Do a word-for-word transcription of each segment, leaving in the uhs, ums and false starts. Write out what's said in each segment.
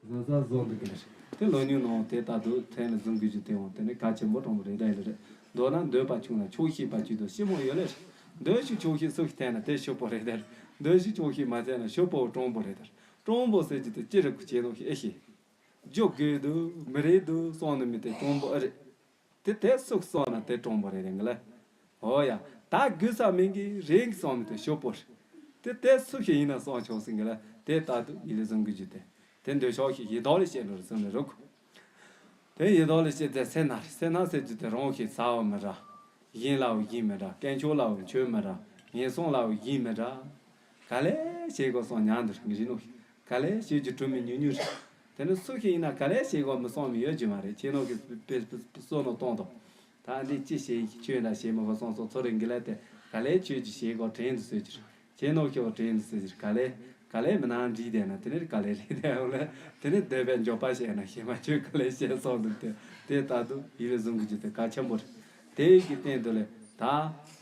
གཟབ་གཟབ་བཟོ་འདུག་གི་རེད། དེ་ལོ་ཉུང་ནང་དེ་ལྟ་དུས་ཐེངས་ལ་བཟུང་དགོས་རྒྱུ་དེ་འོང་དེ་ནི་གལ་ཆེན་པོ་དྲང་པོ་རེད་ད་ཡིན་རེད། མདོར་ན་འདོད་པ་ཆུང་ལ་ཆོག་ཤེས་པ་བཅུ་དང་ཕྱི་མོ་ཡོད་ལེ་རེད། འདོད་ཤེས་ཆོག་ཤེས་སུ་ཞིག་འཐེན་ན་དེ་ཕྱུག་པོ་རེད་ད། འདོད་ཤེས་ཆོག་ཤེས་མ་འཐེན་ན་ཕྱུག་པོ་དྲང་པོ་རེད་ད། དྲང་པོ་ཟེར་རྒྱུ་དེ་ཅི་རེད་གོ་བྱས་ནོ་ཤེས་ཨེ་ཤེས། རྒྱུ་དགོས་འདུག་མི་རེད་འདུག་སོང་ནི་མི་དེ་དྲང་པོ་ཨེ་རེད། དེ་དེ་སུག་སོང་ན་དེ་དྲང་པོ་རེད་རེད་ལ། ཨོ་ཡ། ད་དགོས་ས་མིན་གི་རེད་གི་སོང་མི་དེ་ཤོད་པོ་རེད། དེ་དེ་སུ་ཞིག་ཡིན་ན་སོང་ཆོག་ཟིན་གི་ལ་དེ་ལྟ་དུ་ཡིད་ལ་བཟུང་གི་རྒྱུ་དེ། དེ་འདོད་ཆོག་ཞིག་ཡིད་དོགས་ལ་བཤད་འགྲོ་རེད་ཟེར་ནས་རོགས། དེ་ཡིད་དོགས་ལ་བཤད་དེ་སེ་ན་རེད། སེ་ན་ཟེར་རྒྱུ་དེ་རང་ཞིག་ཟ་བ་མི་ར། གཞན་ལའོ་གཞན་མི་འདྲ། དཀོན་མཆོག་ལའོ་མཆོད་མི་འདྲ། ངན་སོང་ལའོ་གཞན་མི་འདྲ། ག་ལེ་བྱེད་དགོས་སོང་ཉག་འདུག་ངི་རི་ནོ། ག་ལེ་བྱེད་རྒྱུ་གྲུ་མི་ཉུ་ཉུ་རེད། དེ་ནི་སུ་ཞིག་ཡིན་ན་ག་ལེ་བྱེད་དགོས་མི་སོང་མི་ཡོད་རྒྱུ་མ་རེད། ཁྱེད་ནོ་གི་པེ་པེ་པེ་སོ་ནོ་གཏོང་དོ། ད་འདི་ཅི་བྱེད་ཁྱོད་ན་བྱེད་མི་དགོས་སོང་སོ་ཚོ་རེ་འགི་ལ་དེ་ག་ལེ་ཁྱོད་ཀྱི་བྱེད་དགོས་དྲན་དུ་སོད་ཀྱི་རེད། ཁྱེད་ནོ་ཁྱོད་དྲན་དུ་སོད་ཀྱི་རེད། ག་ལེ་ག་ལེ་མི་ནང་འདྲིས་བསྡད་ན་དེ་ནི་ག་ལེ་རེད་དེ་འོ་ལེ། དེ་ནི་འདོད་པའི་འཇོག་པ་བྱས་ན་ཞེ་མ་ཁྱོད་ག་ལེ་བྱས་སོང་འདུག་དེ་དེ་ལྟ་དུ་ཡིད་ལ་བཟུང་གི་རྒྱུ་དེ་གལ་ཆེན་པོ་རེད། དེ་ཡི་གི་སྟེང་དུ་ལས་ད།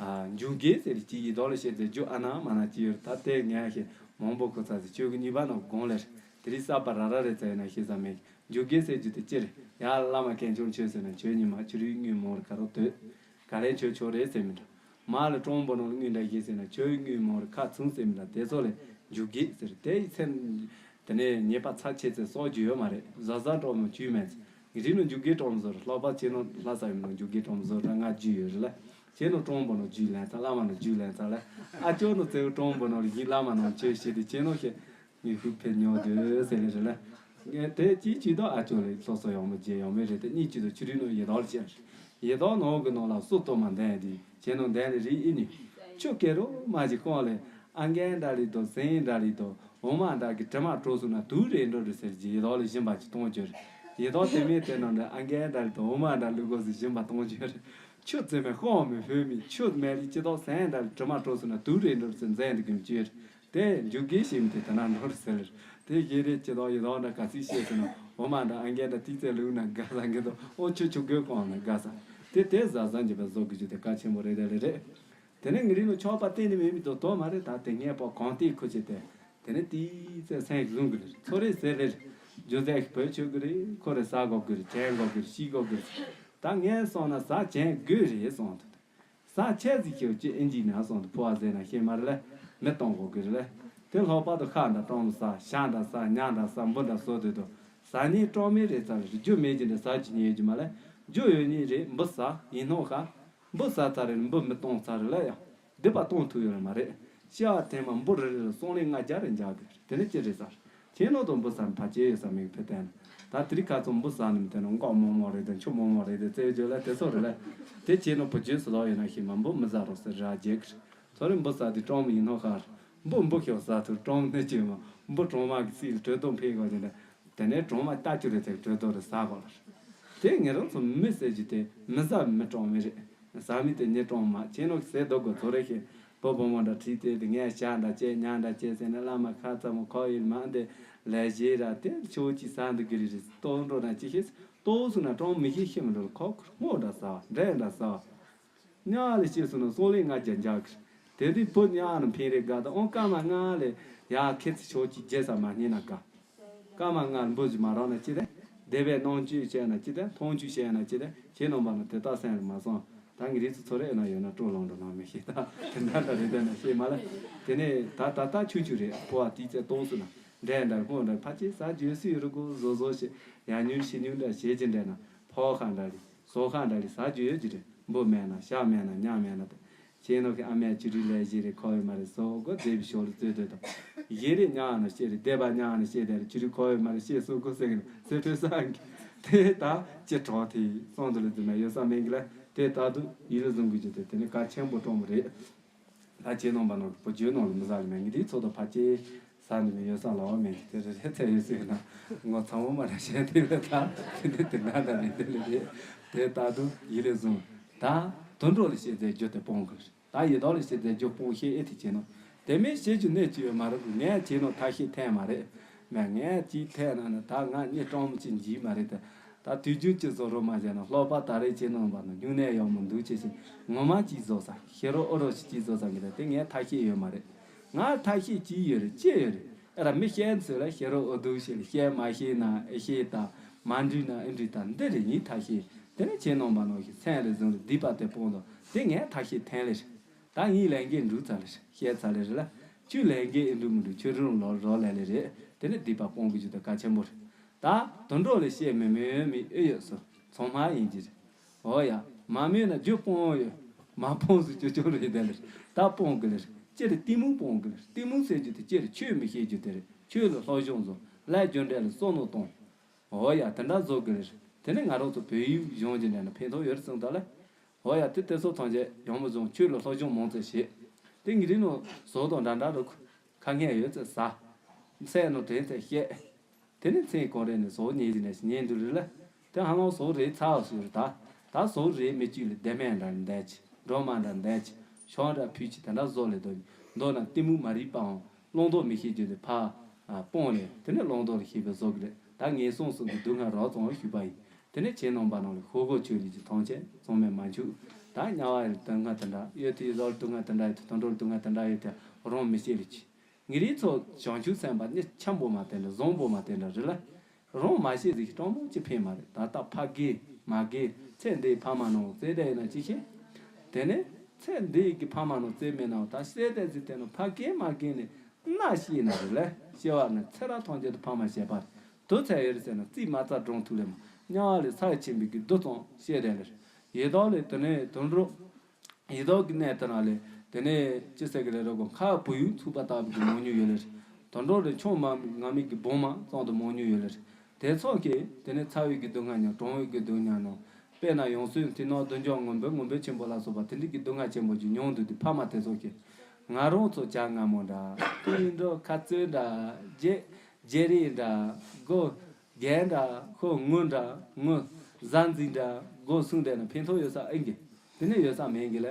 ཨ། འཇུག་དགོས་ཟེར་གྱི་ཡི་དོགས་ལ་བཤད་ཚེ་རྒྱུ་ཨ་ན་མ་ན་ཅི་ཡོད་ད་དེ་ངས་ཤེས་མང་པོ་ཁོ་ཚ་ཟེར་ཆོས་ཀྱི་ཉི་པ་ནང་དགོངས་ལེར་དེ་རིགས་གསར་པ་ར་ར་རེ་ཚ་ཡོད་ན་ཤེས་ས་མེད། འཇུག་དགོས་ཟེར་རྒྱུ་དེ་ཅི་རེད། ཡ་བླ་མ་དཀོན་མཆོག་མཆོད་ཟེར་ན་ཆོས་ཉི་མ་ཆུ་རུའི་དངུལ་མང་རུ་ག་རོ་དོད། ག་ལེ་ཆོས་ཆོས་རེད་ཟེར་མི་འདྲ། མ་ལ་གྲོང་པོ་ནང་ལ་དངུལ་འདྲ་ཞིག་ཟེར་ན་ཆོས་དངུལ་མང་རུ་ཁ་ཚུང་ཟེར་མི་འདྲ་དེ་ཚོ་ལས་འཇུག་དགོས་ཟེར་དེ་ཡི་ཚེ། དེ་ནས་ཉེས་པ་ཚབས་ཆེ་ཚེ་གསོག་རྒྱུ་ཡོད་མ་རེད། བཟའ་བཟའ་གྲོགས་མོ་བཅུས་མེད་ཚེ། ངས་རིག་ནོ་འཇུག་དགོས་གྲོང་བཟོ་རེད། ལྷག་པར་ཁྱེད་ནོ་ལྷ་ས་ཡོད་ནོ་འཇུག་དགོས་གྲོང་བཟོ་རེད། ང་རྒྱུས་ཡོད་རེད་ལ། ཁྱེད་ནོ་གྲོང་པོ་ནོ་རྒྱུས་ལེན་ཚ་བླ་མ་ནོ་རྒྱུས་ལེན་ཚ་ལ། ཨ་ཅོ་ནོ་ཙེའུ་གྲོང་པོ་ནོ་རྒྱུས་བླ་མ་ནོ་ཆོས་བྱེད་དེ་ཁྱེད་ནོ་ཤེས། ངས་ཤུགས་ཕན་ཉོ་དོ་ཟེར་ལེ་རེད་ལ། ངས་དེ་གཅིག་གཅིག་ཏོ་ཨ་ཅོ་ལེ་སོ་སོ་ཡོང་མི་རྗེ་ཡོང་མི་རེད་དེ་གཉིས་གཅིག་ཏོ་ཆུ་རིག་ནོ་ཡེ་དོག་ལ་བཤད་རེད། ཡེ་དོག་ནོ་གི་ནོ་ལ་སུ་ཏོ་མ་འདན་དེ་ཁྱེད་ནོ་འདན་ལེ་རིག་ཨི་ནི། ཆུ་སྐེ་རོ་མ་ཅིག་ཀོང་ལེ། ཨ་འགན་འདྲ་ལི་དོ་སེང་འདྲ་ལི་དོ། འོ་མ་འདྲ་གི་དྲི་མ་དྲོ་སོང་ན་དུག་རེད་འགྲོ་རེད་ཟེར་གྱི་ཡེ་དོག་ལ་སྦྱིན་པ་ཅིག་གཏོང་རྒྱུ་རེད། ཡེ་དོག་དེ་མེད་དེ་ནང་འདྲ་ཨ་འགན་འདྲ་ལི་དོ་འོ་མ་འདྲ་ལུག་གོ་སི་སྦྱིན་པ་གཏོང་རྒྱུ་རེད། ཆུ་བཙེ་མེད་ཤོང་མེད་ཕོད་མེད་ཆུ་མེད་ལི་ཅི་དོག་སེང་འདྲ་ལི་དྲི་མ་དྲོ་སོང་ན་དུག་རེད་འགྲོ་རེད་ཟེར་མཛད་འདུག་གི་མི་ཅི་ཡོད་རེད། དེ་འཇུག་གི་ཞིག་མི་དེ་དེ་ན་འགྲོ་རེད་ཟེར་ལེ་རེད། དེ་ཡེ་རེད་ཅི་དོག་ཡེ་དོག་འདྲ་ག་ཚིག་བཤད་ཟེར་ན་འོ་མ་འདྲ་ཨ་འགན་འདྲ་ཏིག་ཙེ་ལུག་ན་དགའ་ས་འགན་དོ་ཨོ་ཆུ་ཆུ་གོས་གོང་ན་དགའ་ས། དེ་དེ་ཟ་ཟ་འཇི་པ་བཟོ་གི་རྒྱུ་དེ་གལ་ཆེན་པོ་རེད་དེ་ལེ་རེད། དེ་ནས་ངི་རིག་ནོ་ཆོག་པ་གཏན་ནས་མེད་མི་དོ་དོ་མ་རེད། ད་དེ་ངས་པོ་གང་ལྟས་ཁུ་ཆེ་དེ། དེ་ནས་དེའི་ཚེ་སེང་བཟུང་གི་རེད། ཚོ་རེ་ཟེར་ལེ་རེད། རྒྱུ་ཟས་ཤིག་བོད་ཆོས་གི་རེད། ཁོ་རེ་ཟ་དགོ་གི་རེད། གྱེན་དགོ་གི་རེད། ཤི་དགོ་གི་རེད། ད་ངས་སོང་ན་ཟ་གྱེན་དགོས་རེད་སོང་དུ། ཟ་ཆས་ཟིག་ཁྱེའུ་ཅི་ཨིན་ཇི་ན་སོང་དུ་ཕོ་བ་ཟེར་ན་ཤེས་མ་རེད་ལེ། མི་གཏོང་དགོ་གི་རེད་ལེ། དེ་ལྷག་པར་དུ་ཤ་འདྲ་སྤྲང་མོ་ཟ་ཤ་འདྲ་ཟ་ཉ་འདྲ་ཟ་འབུ་འདྲ་ཟོ་དུས་དུ། ཟ་ཉེས་སྤྲང་མེད་རེད་ཚ་རེད། རྒྱུ་མེད་ཀྱི་འདྲ་ཟ་རྒྱུ་ཉེས་རྒྱུ་མ་ལེ། རྒྱུ་ཡོད་ཉེས་རེད། འབུ་ཟ་ཡིན་ནོ་ཤ། འབུ་ཟ་ཚར་རེད་འབུ་མི་གཏོང་ཚར་རེད་ལ་ཡ། སྡིག་པ་གཏོང་ཐུབ་ཡོད་རེད་མ་རེད། ཤི་བ་ཐེངས་མ་འབུ་རེ་རེ་ལ་སོང་ལེ་ལྔ་བརྒྱ་རེ་འཇག་དགོས་རེད། དེ་ནི་ཅི་རེད་ཟེར། ཁྱེད་ནོ་དང་འབུ་ཟ་ཕ་ཅེ་ཡོད་ས་མིག་ཕེ་བསྟན། ད་དེ་རིང་ཁ་ཚོ་འབུ་ཟ་ནི་མི་བསྟན་ནོ་མགོ་མོག་མོག་རེད་དང་ཆུ་མོག་མོག་རེད་དེ་རྩེ་བརྗོད་ལ་དེ་ཚོ་རེད་ལ། དེ་ཁྱེད་ནོ་བུ་རྒྱུད་སུ་ལོག་ཡོད་ན་ཤི་མ་འབུ་མི་ཟ་རོགས་ཟེར་ར་རྒྱལ་གི་རེད། ཚོ་རེ་འབུ་ཟ་དེ་སྤྲང་མོ་ཡིན་ནོ་ཤར། འབུ་འབུ་ཤོག་ཟ་ཐུབ་སྤྲང་མོ་ནི་ཅི་མ་འབུ་གྲོང་མ་གི་སྲིད་ལ་གྲོས་དོན་ཕེ་གོ་ཅི་འདྲ། དེ་ནས་གྲོང་མ་ལྟ་ཅུ་རེ་ཚེ་གྲོས་དོ་རུ་ཟ་གོ་ལ། དེ་ངེད་རང་ཚོ་མི་ཟེར་རྒྱུ་དེ་མི་ཟ་མི་གྲོང་མི་རེད། ཟ་མི་དེ་ཉེ་གྲོང་མ་ཁྱེད་ནོ་ཟེར་དོ་གོ་ཚོ་རེ་ཤེས། བུ་བུ་མོ་འདྲ་ཁྲིད་དེ་དེ་ངས་ཞག་འདྲ་བཅད་ཉག་འདྲ་བཅད་ཟེར་ནས་བླ་མ་ཁ་ཚ་མོ་ཁོ་ཡིན་མ་འདི་ལས་བྱེད་ར་དེ་ཆོས་ཅི་ཟ་འདུག་གི་རེད་རེད་ལྟོ་འགྲོ་ན་ཅི་ཤེས་ལྟོ་སུ་ན་གྲོང་མི་ཤེས་ཤེས་མི་འགྲོ་ཁོ་ཁོ་སྔོ་འདྲ་ཟ་བ་འདྲེ་འདྲ་ཟ་བ། ཉག་ལ་སྐྱེས་སོང་ན་སོང་ལེ་ང་རྒྱ་འཇག་གི། དེ་དུས་བུ་ཉག་ནི་འཕེན་རེ་དགའ་ད་ཨོང་སྐར་མ་ལྔ་ལས་ཡག་ཁེ་ཚི་ཆོག་ཅིག་རྒྱལ་ས་མ་རྙེད་ན་དགའ། སྐར་མ་ལྔ་ལ་འབུ་ཞིག་མ་རག་ན་ཅི་དེ། སྡེ་བའི་ནང་བཅུད་བཤད་ན་ཅི་དེ་མཐོང་བཅུད་བཤད་ན་ཅི་དེ་ཁྱེད་རྣམ་པ་ན་དེ་དག་སེམས་ལ་མ་སོང་། ད་ངི་རིགས་ཚོ་ཚོ་རེ་ན་ཡོད་ན་སྤྲོ་ལོང་འགྲོ་ན་མི་ཤེས་ད་དེ་འདྲ་འདྲ་རེད་དེ་ན་ཤེས་མ་ལ། དེ་ནས་ད་ད་ལྟ་ཆུང་ཆུང་རེད་ཕོ་བ་དེའི་ཚེ་ཏོག་སུ་ན་འདྲེ་འདྲ་སྔོ་འདྲ་ཕ་ཆེ་ས་རྒྱུ་སུ་ཡོད་རུ་གོ་བཟོ་བཟོ་ཞེས་ཡང་ཉུལ་ཤི་ཉུལ་འདྲ་བྱེད་ཀྱི་འདྲ་ན་ཕོ་ཁ་འདྲ་རེད། སོ་ཁ་འདྲ་རེད་ཟ་རྒྱུ་ཡོད་ཀྱི་རེད། འབུ་མེད་ན་ཤ་མེད་ན་ཉ་མེད་ན་དེ། ཁྱེད་ནོ་གི་ཨ་མས་ཅི་རིགས་ལས་བཞི་རེ་ཁོ་ཡོད་མ་རེད་སོ་གོ་མཛེས་པའི་ཞོར་ལ་རྩོད་དོད་དང་། བཞི་རེ་ཉག་ནོ་ཤེས་རེད་སྡེ་པ་ཉག་ནོ་ཤེས་དེ་རེད་ཅི་རིགས་ཁོ་ཡོད་མ་རེད་ཤེས་སོ་གོ་སེང་གི་སེ་ཕེ་སང་གི་དེ་ད་ཅི་གྲོགས་དེ་སོང་དུ་ལ་འཛིན་མ་ཡོད་ས་མེད་གི་ལ་དེ་ལྟ་དུ་ཡིད་ལ་བཟུང་དགོས་རྒྱུ་དེ་དེ་ནི་གལ་ཆེན་པོ་སྤྲོ་མོ་རེད། ད་ཁྱེད་ནང་པ་ནང་གི་བུ་རྒྱུད་ནང་ལ་མི་ཟ་ལ་མེད་ངེད་དེའི་ཚོ་དང་ཕ་ཅེ་ས་ནི་མི་ཡོད་ས་ལ་བ་མེད་དེ་རེ་རེ་ཚད་ཡོད་སྲིད་ན་ངོ་ཚ་བོ་མ་རེ་བཤད་དེ་ལ་ད་དེ་འདྲ་དེ་འདྲ་ད་རེད་དེ་ལ་རེད་དེ་ལྟ་དུ་ཡིད་ལས་བཟུང་ད་དུད་འགྲོ་ལ་བཤད་ཚད་རྒྱུ་དེ་སྤོང་དགོས་ད་ཡི་དྭགས་ལ་བཤད་ཚད་རྒྱུ་སྤོང་ཤེས་ཨེ་ཐི་བྱེད་ནོ་དེ་མིན་བཤད་རྒྱུ་གནས་ཅི་ཡོད་མ་རེད་གི་ངས་བྱེད་ནོ་ཐ་ཤེས་ཐན་མ་རེད་མ་ངས་ཅི་ཐན་ན་ནི་ད་ང་གཉིད་སྤྲང་མོ་ཅི་འཇིག་མ་རེད་དེ། ད་དུས་རྒྱུན་གྱི་བཟོ་རོགས་མ་བྱས་ན་ལྷོག་པ་ད་རེས་ཁྱེད་རྣམ་པ་ནི་སྨྱུང་གནས་ཡག་མོ་འདུག་ཅེས་ཤིག་ངོ་མ་གཅིག་བཟོ་ས་ཤེས་རོགས་ཨོ་རོགས་ཤིག་གཅིག་བཟོ་ས་གི་རེད་དེ་ངས་ཐ་ཤེས་ཡོད་མ་རེད། ང་ཐ་ཤེས་གཅིག་ཡོད་རེད་ཅི་ཡོད་རེད། ཨེ་ར་མི་བཤད་ཚོད་ལ་ཤེས་རོགས་ཨོ་དུ་ཞེས་བཤད་མ་ཤེས་ན་ཨེ་ཤེས་དང་མ་འདྲུས་ན་ཨེ་འདྲུས་དང་འདི་རེ་ཡིན་ཐ་ཤེས་དེ་ནས་ཁྱེད་རྣམ་པ་ནང་བཞིན་སེམས་ལ་བཟུང་རེ་སྡིག་པ་དེ་སྤོང་དང་དེ་ངས་ཐ་ཤེས་ཐན་ལེ་རེད། ད་ངའི་ལས་འགན་འགྲུབ་ཚར་ལེ་རེད་བཤད་ཚར་ལེ་རེད་ལ། ཁྱོད་ལས་འགན་ཨེ་འགྲུབ་མི་འགྲུབ་ཁྱོད་རང་ལོ་རོགས་ལས་ལེ་རེད། དེ་ནས་སྡིག་པ་སྤོང་དགོས་རྒྱུ་དེ་གལ་ཆེན་པོ་རེད། ད་དུད་འགྲོ་ལ་བཤད་མི་མོས་མི་ཨེ་ཡོད་སོ། ཚང་མ་ཡིན་གྱི་རེད། འོ་ཡ། མ་མོས་ན་རྒྱུ་སྤོང་ཡོད། མ་སྤོང་སུ་ཅོ་ཅོ་རེད་དེ་ལེར། ད་སྤོང་གི་ལེར། ཅེ་རེ་གཏི་མུག་སྤོང་གི་ལེར། གཏི་མུག་ཟེར་རྒྱུ་དེ་ཅེ་རེ་ཆོས་མི་ཤེས་རྒྱུ་དེ་རེད། ཆོས་ལ་སློབ་སྦྱོང་བཟོ། ལས་རྒྱུ་འབྲས་ལ་བསམ་བློ་གཏོང་། འོ་ཡ་དེ་འདྲ་བཟོ་གི་ལེར། དེ་ནི་ང་རང་ཚོ་བོད་ཡིག་སྦྱོང་རྒྱུ་འདྲ་ན་ཕན་ཐོགས་ཡོད་རེད་གསུངས་ད་ལེ། འོ་ཡ་དེ་དེ་ཚོ་ཐམས་ཅད་ཡོང་མི་བཟུང་ཆོས་ལ་སློབ་སྦྱོང་མང་ཙམ་བྱེད། དེ་ངི་རིགས་ནང་བཟོ་དང་འདྲ་འདྲ་རུ། ཁ་ངན་ཡོད་ཚད་ཟ། སེམས་ནང་དྲན་ཚད་བཤད། དེ་ནས་མཚན་གང་རེ་ནས་བཟོ་ཉེས་ཀྱི་ནས་ཉེས་འདུག་རེད་ལ། དེ་ཧ་ལམ་བཟོ་རེད་ཚར་བ་ཟེར་ད། ད་བཟོ་རེད་མི་གཅིག་ལ་ལྡེ་མེད་འདྲ་འདས་ཀྱི་སྒྲོལ་མ་འདྲ་འདས་ཀྱི་ཤོག་འདྲ་ཕུལ་གྱི་དེ་འདྲ་བཟོ་ལས་དོ། མདོར་ན་གཏི་མུག་མ་རིག་པའང་བླང་དོར་མི་ཤེས་རྒྱུ་དེ་ཕར་སྤོང་ནས་དེ་ནས་བླང་དོར་ལ་ཤེས་པའི་བཟོ་གི་རེད། ད་ངན་སོང་གསུམ་གྱི་སྡུག་བསྔལ་རོབ་ཙམ་ཞུས་པ་ཡིན། དེ་ནས་ཁྱེད་རྣམ་པ་རྣམས་ལ་ཤོག་གོ་ཆོས་ལས་ཀྱི་ཐམས་ཅད་ཚང་མས་མ་འཆུག་ད་དམྱལ་བ་ཡི་སྡུག་བསྔལ་དེ་འདྲ་ཡོད་དེ་ཡི་ཟོར་སྡུག་བསྔལ་དེ་འདྲ་ཡོད་དེ་དུད་འགྲོ་སྡུག་བསྔལ་དེ་འདྲ་ཡོད་དེ་རང་མི་ཤེས་ལས་ཀྱི། ངེད་རིགས་ཚོ་བྱང་ཆུབ་སེམས་དཔའ་ནི་འཆམ་པོ་མ་དེ་འདྲ་བཟང་པོ་མ་དེ་འདྲ་རེད་ལ། རང་མ་ཤེས་ཟིག་སྤྲང་མོ་ཅི་ཕན་མ་རེད་ད་ལྟ་ཕ་རྒན་མ་རྒན་ཚེ་འདིའི་ཕ་མ་ནང་བཙས་བསྡད་ཡིན་ན་ཅི་ཤེས། དེ་ནས་ཚེ་འདིའི་གི་ཕ་མ་ནང་བཙས་མེད་ན་ད་བསྡད་བསྡད་ཟིག་དེ་ནང་ཕ་རྒན་མ་རྒན་ནས་མནའ་ཤེས་ན་རེད་ལ་སྐྱེ་བ་ནི་ཚེ་རབས་ཐམས་ཅད་དུ་ཕ་མ་བྱས་པ་རེད། དུ་ཚད་ཡོད་རེད་ཟེར་ན་རྩིས་མ་རྩ་སྒྲུང་ཐུག་ལས་མ་དམྱལ་བ་ལས་ས་ཡི་ཆེན་པོའི་གི་རྡུལ་ཙམ་བཤད་བསྡད་ལེ་རེད། ཡི་དྭགས་ལས་དེ་ནས་དུད་འགྲོ། ཡི་དྭགས་ཀྱི་གནས་དེ་ན་ལས་དེ་ནས་ཅི་ཟེར་གི་རེད་རོ་གོ་ཁ་བུ་ཡུག་ཚུགས་པ་ལྟ་བུ་གི་མང་ཉུང་ཡོད་ལེ་རེད། དུད་འགྲོ་ལས་ཆུང་མ་ང་མི་གི་སྦོམ་མ་ཙམ་དུ་མང་ཉུང་ཡོད་ལེ་རེད། དེ་ཚོ་གི་དེ་ནས་ཚ་བའི་གི་སྡུག་བསྔལ་མྱོང་གྲང་བའི་གི་སྡུག་བསྔལ་མྱོང་། དཔེར་ན་ཡང་སོས་དེ་ནང་བདུད་འཇོམས་ངུ་འབོད་ངུ་འབོད་ཆེན་པོ་ལ་སོགས་པ་དེ་འདྲའི་གི་སྡུག་བསྔལ་ཆེན་པོ་ཅིག་མྱོང་འདུག་དེ་ཕ་མ་དེ་ཚོ་གི་ང་རང་ཚོ་བྱ་ང་མོ་འདྲ་དུད་འགྲོ་ཁ་རྩོད་འདྲ་རྗེ་རྗེ་རིགས་འདྲ་སྒོ་རྒན་འདྲ་ཁོ་ངུ་འདྲ་ངུ་གཟའ་འཛིན་འདྲ་སྒོ་སྲུང་འདྲ་ན་ཕན་ཐོགས་ཡོད་ས་ཨེ་གི། དེ་ནས་ཡོད་ས་མེད་གི་ལ།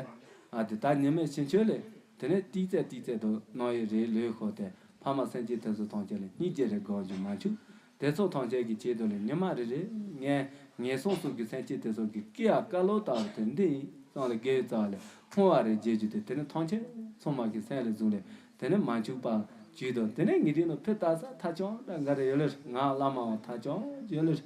ཨ་དེ་ད་ཉི་མའི་ཕྱི་མཆོད་ལས་དེ་ནས་ཏིག་ཙེ་ཏིག་ཙེ་དུ་ནང་ཡོད་རེད་ལོས་ཤོག་དེ་ཕ་མ་སེམས་ཅན་དེ་ཚོ་ཐམས་ཅད་ལ་སྙིང་རྗེ་རེ་དགོངས་རྒྱུ་མ་བཅུག་དེ་ཚོ་ཐམས་ཅད་ཀྱི་ཆེད་དུ་ལས་ཉི་མ་རེ་རེ་ངས་ངན་སོང་གསུམ་གྱི་སེམས་ཅན་དེ་ཚོ་གི་སྐྱེ་ཡ་བཀའ་སློབ་ལྟ་བུ་དེ་འདི་ཡིན་གསུངས་ལ་དགེ་བའི་རྩ་བ་ལས་ཕུང་བ་རེ་བརྗེད་རྒྱུ་དེ་དེ་ནི་ཐམས་ཅད་ཚང་མ་གི་སེམས་ལ་བཟུང་ལས། དེ་ནས་མ་འཆུག་པ་བྱོས་དང་དེ་ནས་ངེད་རིགས་ནང་ཕུ་ལྟ་ས་ཐ་ཆང་འདྲ་འགའ་རེ་ཡོད་ལེར་ང་བླ་མ་བ་ཐ་ཆང་ཡོད་ལེར།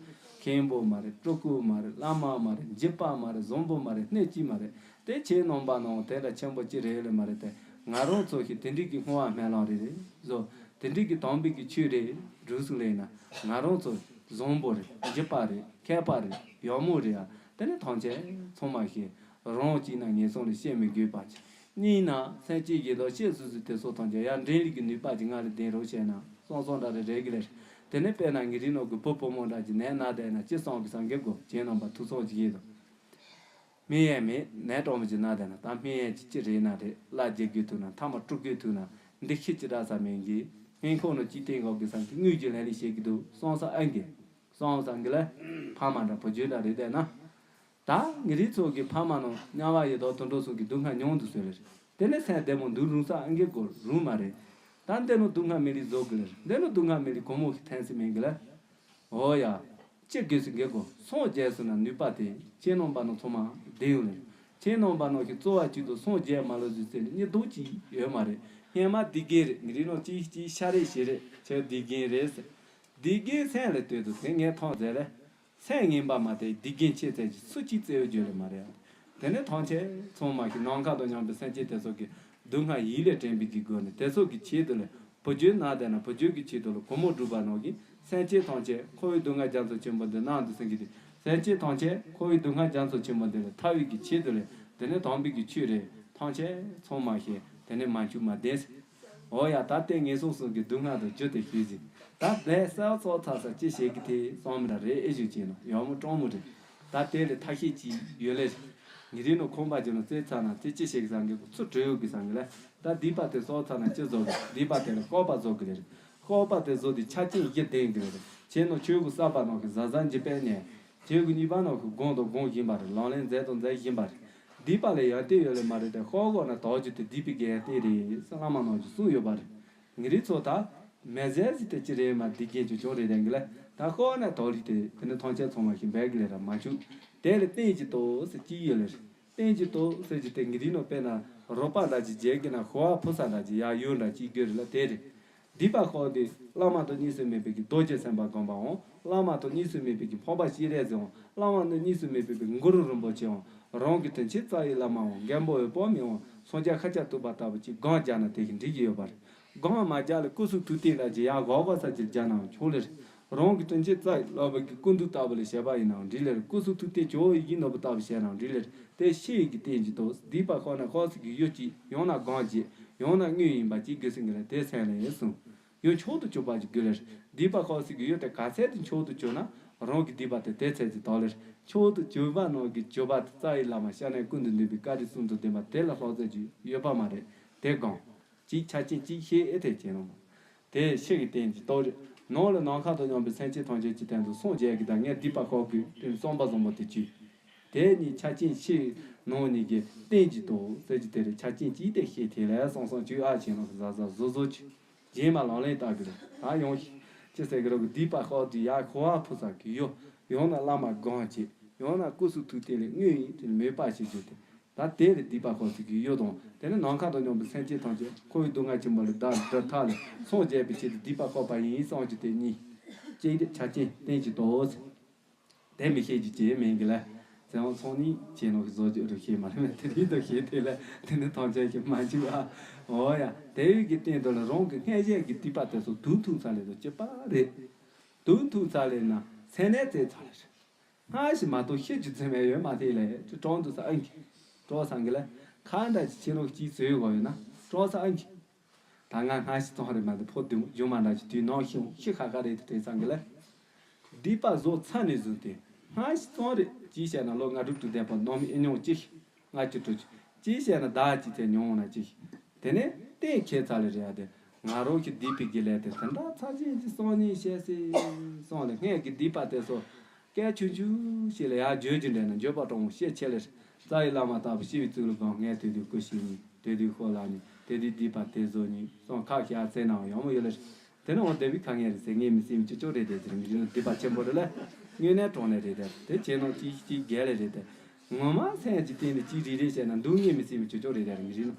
མཁན་པོ་མ་རེད་སྤྲུལ་སྐུ་མ་རེད་བླ་མ་མ་རེད་འཇིབ་པ་མ་རེད་བཟང་པོ་མ་རེད་སྣེ་གཅིག་མ་རེད་དེ་ཁྱེད་རྣམ་པ་ནང་དེ་འདྲ་ཆེན་པོ་ཅི་རེད་ཡོད་ལེ་མ་རེད་དེ་ང་རང་ཚོ་ཞིག་དེ་འདྲིག་གི་སྔོ་བ་སྨན་ལམ་རེད་རེད་བཟོ་དེ་འདྲིག་གི་དམ་པའི་གི་ཆོས་རེད་འགྲོ་སོང་ལེ་ཡིན་ན་ང་རང་ཚོ་བཟང་པོ་རེད་འཇིབ་པ་རེད་མཁས་པ་རེད་ཡག་མོ་རེད་ཨ་དེ་ནས་ཐམས་ཅད་ཚང་མ་ཞིག་རང་གཅིག་ན་ངན་སོང་ལ་སྐྱེ་མི་དགོས་པ་ཅིག་གཉིས་ན་སེམས་ཅན་གྱི་ལོ་ཤེས་སུ་སུ་དེ་སོགས་དང་བཅས་ཡར་འདྲེན་ལུགས་ཀྱི་ནུས་པ་ཅིག་ང་ལ་ལྡན་རོགས་བྱས་ན་སོང་སོང་འདྲ་རེ་རེ་གི་ལེར། དེ་ནས་དཔེར་ན་ངེད་རིགས་ནང་གི་བུ་བུ་མོ་འདྲ་གྱི་ནད་ན་བསྡད་ན་ཅི་སོང་གི་སང་གི་དགོས་ཁྱེད་རྣམ་པ་ཐུགས་སོང་ཅིག་ཡིན་དང་། སྨན་ཡས་མེད་ནད་གྲོགས་མོ་ཅིག་ན་བསྡད་ན་ད་སྨན་ཡས་ཅིག་ཅི་རེད་ན་རེད་བླ་རྒྱག་དགོས་ཐུག་ན་མཐའ་མ་དཀྲུག་དགོས་ཐུག་ན་འདི་ཤི་ཅི་འདྲ་ས་མིན་གི་སྨན་ཁང་ནང་ཅི་བསྟན་གོ་གི་སང་གི་དངུལ་གྱི་ལན་ལི་བྱེད་གི་འདུག་སོང་ས་ཨ་གི་སོང་སང་གི་ལ་ཕ་མ་འདྲ་བུ་རྒྱུད་འདྲ་རེད་བསྡད་ན། ད་ངེད་རིགས་ཚོ་གི་ཕ་མ་ནང་དམྱལ་བ་ཡི་དྭགས་དུད་འགྲོ་སོགས་ཀྱི་སྡུག་བསྔལ་མྱོང་དུ་བཟོས་ལེ་རེད། དེ་ནས་སེམས་བདེ་མོ་འདུག་རུང་ས་ཨང་ཀི་སྐོར་རུང་མ་རེད། ད་འདི་ནང་སྡུག་བསྔལ་མི་ལི་བཟོ་གི་ལེ་རེད། འདི་ནང་སྡུག་བསྔལ་མི་ལི་གོ་མོ་ཞིག་ཐན་སི་མིན་གི་ལེ། འོ་ཡ། ཅི་དགོས་སུ་འགེ་གོ་སངས་རྒྱས་སུ་ན་ནུས་པ་དེ་ཁྱེད་རྣམ་པ་ནང་ཚང་མ་བདེ་ཡོང་ལེ་རེད། ཁྱེད་རྣམ་པ་ནང་གི་རྩོལ་བ་གཅིག་ཏུ་སངས་རྒྱས་མ་ལོ་ཟིག་ཟེར་ནས་གཉིས་ལྡོག་གཅིག་ཡོད་མ་རེད། སྔན་མ་སྡིག་རྒན་རེད་ངེད་རིགས་ནང་གཅིག་གཅིག་ཤ་རེད་ཞེ་རེད་ཁྱེད་སྡིག་རྒན་རེད་ཟེར། སྡིག་རྒན་སེམས་ལ་ལྟོས་དུ་དེ་ངས་མཐོང་མཛད་ལེ། སེམས་ངན་པ་མ་དེ་སྡིག་རྒན་ཆེ་ཚད་ཀྱི་སུ་གཅིག་བཙལ་བར་འགྱུར་ལེ་མ་རེད། དེ་ནས་ཐམས་ཅད་ཚང་མ་ཞིག་ནམ་མཁའ་དང་མཉམ་པའི་སེམས་ཅན་དེ་ཚོ་གི་སྡུག་བསྔལ་ཡིད་ལས་དྲན་པའི་གི་སྒོ་ནས་དེ་ཚོ་གི་ཆེད་དུ་ལས་བུ་རྒྱུད་ན་བསྡད་ན་བུ་རྒྱུད་ཀྱི་ཆེད་དུ་ལས་གོ་མོ་སྒྲུབ་པ་ནང་གི་སེམས་ཅན་ཐམས་ཅད་འཁོར་བའི་སྡུག་བསྔལ་རྒྱ་མཚོ་ཆེན་པོ་འདི་ནང་དུ་སེང་གི་དེ་སེམས་ཅན་ཐམས་ཅད་འཁོར་བའི་སྡུག་བསྔལ་རྒྱ་མཚོ་ཆེན་པོ་འདི་ལས་ཐར་བའི་གི་ཆེད་དུ་ལས་དེ་ནས་དམ་པའི་གི་ཆོས་རེད་ཐམས་ཅད་ཚང་མ་ཞིག་དེ་ནས་མ་འཆུག་མ་བདེན་ཟེར། འོ་ཡ་ད་ལྟའི་ངན་སོང་གསུམ་གྱི་སྡུག་བསྔལ་དང་རྒྱུ་དེ་ཤེས་ཟིན། ད་བདེན་གསལ་ཚོགས་ཚ་ས་ཅི་བྱེད་ཀྱི་དེ་བསམ་མི་འདྲ་རེད་ཨེ་ཞུ་བྱས་ན་ཡག་མོ་སྤྲང་མོ་རེད། ད་དེ་ལས་ཐ་ཤེས་ཅིག་ཡོད་ལེ། ངེད་རིགས་ནང་ཁོམ་པ་ཅིག་ནང་རྩེ་ཚ་ན་དེ་ཅི་བྱེད་ཀྱི་སང་གི་ཚུར་བྲོས་ཡོད་ཀྱི་སང་གི་ལ། ད་སྡིག་པ་དེ་གསོག་ཚ་ན་ཅི་བཟོ་གི་སྡིག་པ་དེ་ལ་བཀག་པ་བཟོ་གི་ལེ་རེད། བཀག་པ་དེ་བཟོ་དེ་ཆ་རྐྱེན་བཞི་ལྡན་གི་ལེ་རེད། ཁྱེད་ནང་ཆོས་གོས་གསར་པ་ནང་གི་གཟབ་གཟབ་འཇིབ་པས་ནས། ཁྱེད་ཀྱི་གཉིས་པ་ནང་གི་སྒོམ་དང་སྒོམ་བཞིན་པ་རེད་ལམ་ལེན་མཛད་དང་མཛད་བཞིན་པ་རེད། སྡིག་པ་ལས་ཡར་བལྟས་ཡོད་ལེ་མ་རེད་དེ་ཤོག་གོ་ན་དག་རྒྱུ་དེ་སྡིག་པའི་གེ་ཡར་བལྟས་རེད་ཟེར་བླ་མ་ནང་གི་གསུངས་ཡོད་པ་རེད། ངེད་རིགས་ཚོ་ད་མེ་ཟས་ཟིག་དེ་ཅི་རེད་མ་སྡིག་རྒན་ཆུང་ཆུང་རེད་དེ་གི་ལ་ད་ཤོག་ན་དག་རིགས་དེ་དེ་ནི་ཐམས་ཅད་ཚང་མ་ཞིག་འབད་གི་ལེ་ར་མ་བྱུང་། དེ་ལ་རྟེན་གྱི་ཏོག་ཟེར་གྱི་ཡོད་ལེ་རེད། རྟེན་གྱི་ཏོག་ཟེར་གྱི་དེ་ངེད་རིགས་ནང་དཔེར་ན་རོགས་པ་འདྲ་ཅིག་མཇལ་གི་ན་ཤོ་བ་ཕུ་ས་འདྲ་ཅིག་ཡར་ཡོད་འདྲ་ཅིག་དགོས་རེད་ལ་དེ་རེད། སྡིག་པ་ཤོར་དུས་བླ་མ་དང་གཉིས་སུ་མེད་པའི་གི་རྡོ་རྗེ་སེམས་དཔའ་སྒོམ་པའམ། བླ་མ་དང་གཉིས་སུ་མེད་པའི་གི་འཕགས་པ་སྤྱན་རས་གཟིགས་འམ། བླ་མ་དང་གཉིས་སུ་མེད་པའི་གི་གུ་རུ་རིན་པོ་ཆེའམ། རང་གི་དྲིན་ཅན་རྩ་བའི་བླ་མའམ། མགོན་པོ་འོད་དཔག་མེད་འམ། སངས་རྒྱས་ཤཱཀྱ་ཐུབ་པ་ལྟ་བུ་ཅིག་སྒོམ་རྒྱག་ན་དེ་གིས་འགྲིག་གི་ཡོད་པ་རེད། སྒོམ་མ་རྒྱག་ལ་སྐུ་གསུང་ཐུགས་རྟེན་འདྲ་ཅིག་ཡར་སྒོར་སྒོར་ས་ཅིག་རྒྱག་ནའང་ཆོག་ལེ་རེད། རང་གི་དྲིན་ཅན་རྩ་བའི་བླ་མ་གི་སྐུ་མདོག་ལྟ་བུ་ལ་བྱས་པ་ཡིན་ནའང་འགྲིག་ལེ་རེད། སྐུ་གསུང་ཐུགས་རྟེན་ཇོ་བོ་ཡི་གེ་ནོར་བུ་ལྟ་བུ་བྱས་ནའང་འགྲིག་ལེ་རེད། དེ་ཤེས་ཡོན་གྱི་རྟེན་གྱི་ཐོག་སྡིག་པ་ཤོར་ན་ཤོར་ས་གི་ཡོད་ཅིག་ཡང་ན་སྒོམ་བྱེད་ཡང་ན་དངོས་ཡིན་པ་ཅིག་དགོས་ཟིན་གི་ལ་དེ་སེམས་ལ་ཡིན་གསུངས། ཡང་མཆོག་ཏུ་གྱུར་པ་ཅིག་དགོས་ལེ་རེད། སྡིག་པ་ཤོར་ས་གི་ཡོད་དེ་ག་ཚད་དུ་མཆོག་ཏུ་གྱུར་ན་རང་གི་སྡིག་པ་དེ་དེ་ཚད་ཅིག་དག་ལེ་རེད། མཆོག་ཏུ་གྱུར་པ་ནང་གི་གྱུར་པ་དེ་རྩ་བའི་བླ་མ་སྐྱབས་གནས་ཀུན་ཏུ་འདུས་པའི་བཀའ་དྲིན་གསུམ་དང་ལྡན་པ་དེ་ལ་ལྷག་ཚད་ཅིག་ཡོད་པ་མ་རེད། དེ་སྒོམ། གཅིག་ཆ་རྐྱེན་གཅིག་ཤེས་ཨེ་ཐེ་ཅེ་ནོ། དེ་ཤེས་ཀྱི་རྟེན་གྱི་རྟོགས་རེད། ནང་ལ་ནམ་མཁའ་དང་མཉམ་པའི་སེམས་ཅན་ཐམས་ཅད་ཀྱི་སྟེང་དུ་སངས་རྒྱས་ཀྱི་བདག་ངས་སྡིག་པ་ཤོར་དགོས་དེ་བསམ་པ་བཟང་པོ་དེ་བཅུག་དེ་གཉིས་ཆ་རྐྱེན་ཤེས་ནང་གཉིས་ཀྱི་རྟེན་གྱི་རྟོགས་ཟེར་གྱི་དེ་རེད། ཆ་རྐྱེན་གཅིག་དེ་ཤེས་དེ་ལས་སང་སང་བཅུག་ཨ་ཅེ་ནོ་གཟའ་གཟའ་བཟོ་བཟོ་བཅུག་རྗེས་མ་ལག་ལེན་བསྟར་དགོས་རེད། ད་ཡང་ཅི་ཟེར་གི་རོ་གི་སྡིག་པ་ཤོར་དུས་ཡར་ཤོ་བ་ཕུ་ས་གི་ཡོ། ཡང་ན་བླ་མ་སྒོམ་བྱེད། ཡང་ན་སྐུ་གསུང་ཐུགས་རྟེན་ལས་དངོས་ཡིན་དེ་མོས་པ་བྱེད་རྒྱུ་དེ། ད་དེ་ལས་སྡིག་པ་ཤོར་ཚིག་གི་གཡོ་དང་དེ་ནི་ནམ་མཁའ་དང་མཉམ་པའི་སེམས་ཅན་ཐམས་ཅད་འཁོར་བའི་སྡུག་བསྔལ་ཆེན་པོ་ལས་བདག་འདྲ་ཐག་ལས་སངས་རྒྱས་པའི་ཆེད་དུ་སྡིག་པ་ཤོར་པ་ཡིན་བསམ་རྒྱུ་དེ་གཉིས། གཅིག་དེ་ཆ་རྐྱེན་རྟེན་གྱི་དོ། དེ་མི་ཤེས་རྒྱུ་ཅི་མིན་གི་ལ། ཚེ་དབང་ཚོགས་གཉིས་བྱས་ནོ་གི་བཟོ་རྒྱུ་རུ་ཤེས་མ་རེད་མེད་དེ་རིགས་དུ་ཤེས་དེ་ལ་དེ་ནི་ཐམས་ཅད་ཀྱི་མ་འཇིག་ཨ། འོ་ཡ་དེ་ཡུལ་གྱི་སྟེང་དུ་ལ་རང་གི་སྔན་ཞལ་གྱི་སྡིག་པ་དེ་ཚོ་དུག་འཐུང་ཚར་ལས་དུ་སྐྱིད་པ་རེད། དུག་འཐུང་ཚར་ལས་ན་སེམས་ནད་བཙལ་ཚར་ལས་རེད། སྔ་ཕྱི་མ་གཏོགས་ཤི་རྒྱུ་མཚན་མེད་ཡོད་མ་རེད་ལས་དེ་གྲོངས་འདུག་ས་ཨང་གི། གྲོངས་སང་གི་ལས་ཁ་འདྲ་ཅིག་ཕྱི་ལོགས་ཅིག་བཟོས་དགོས་ཡོད་ན་གྲོངས་ས་ཨང་གི། ད་ང་སྔ་ཕྱི་ཙང་རེད་མ་འདི་ཕོ་བདུན་སྦྱོང་མ་འདྲ་ཅིག་དུས་ནང་ཤི་ཤི་ཁ་ཁ་རེད་དེ་དྲན་སང་གི་ལས། སྡིག་པ་བཟོ་ཚར་ནས་བཟུང་སྟེ་སྔ་ཕྱི་ཙང་རེད་ཅིག་བཤད་ན་ལོ་ལྔ་དྲུག་དྲུག་བསྡད་པ་ནང་མི་ཨེ་མྱོང་ཅིག་ལྔ་བཅུ་དྲུག་ཅུ། གཅིག་བཤད་ན་ཟླ་གཅིག་ཚེ་མྱོང་ན་གཅིག་དེ་ནས་གཏན་འཁེལ་ཚར་ལེ་རེད་ཡ་དེ། ང་རང་གི་སྡིག་པའི་དགེ་ལས་དེ་དེ་འདྲ་ཚར་ཅན་གྱི་སང་ཉིན་བཤད་སྲིད་སོང་ལེ། སྔས་ཀྱི་སྡིག་པ་དེ་ཚོ་སྐད་ཆུང་ཆུང་ཞིག་ལ་ཡར་བརྗོད་ཀྱི་འདྲ་ན་འགྱོད་པ་དྲང་བོ་བཤད་ཆེ་ལེ། རྩ་བའི་བླ་མ་ལྟ་བུ་ཤི་བའི་ཚུལ་ལ་སྒོམ། ངས་དེ་དུས་སྐུ་ཤི་ཉིན་དེ་དུས་ཤོ་ལ་ཉིན་དེ་དུས་སྡིག་པ་དེ་བཟོ་ཉིན་སང་ཁ་ཤས་ཚེ་ནའང་ཡོང་མོ་ཡོད་ལེ། དེ་ནི་འོ་དེ་བི་ཁ་ངེས་རེད་ཟེར་ངས་མི་སེམས་ཀྱི་ཅོ་རེད་དེ་ཟེར་མི་རིགས་ལ་སྡིག་པ་ཆེན་པོ་རེད་ལ། དངོས་གནས་དྲང་གནས་རེད་དེ་དེ་བྱས་ནང་གཅིག་གཅིག་རྒྱལ་ལེ་རེད་དེ། ངོ་མ་སེམས་ཀྱི་སྟེང་ནས་གཅིག་རིག་རེད་བྱས་ན་འདུག་ངས་མི་སེམས་ཀྱི་ཅོ་ཅོ་རེད་དེ་མི་རིགས་ལ།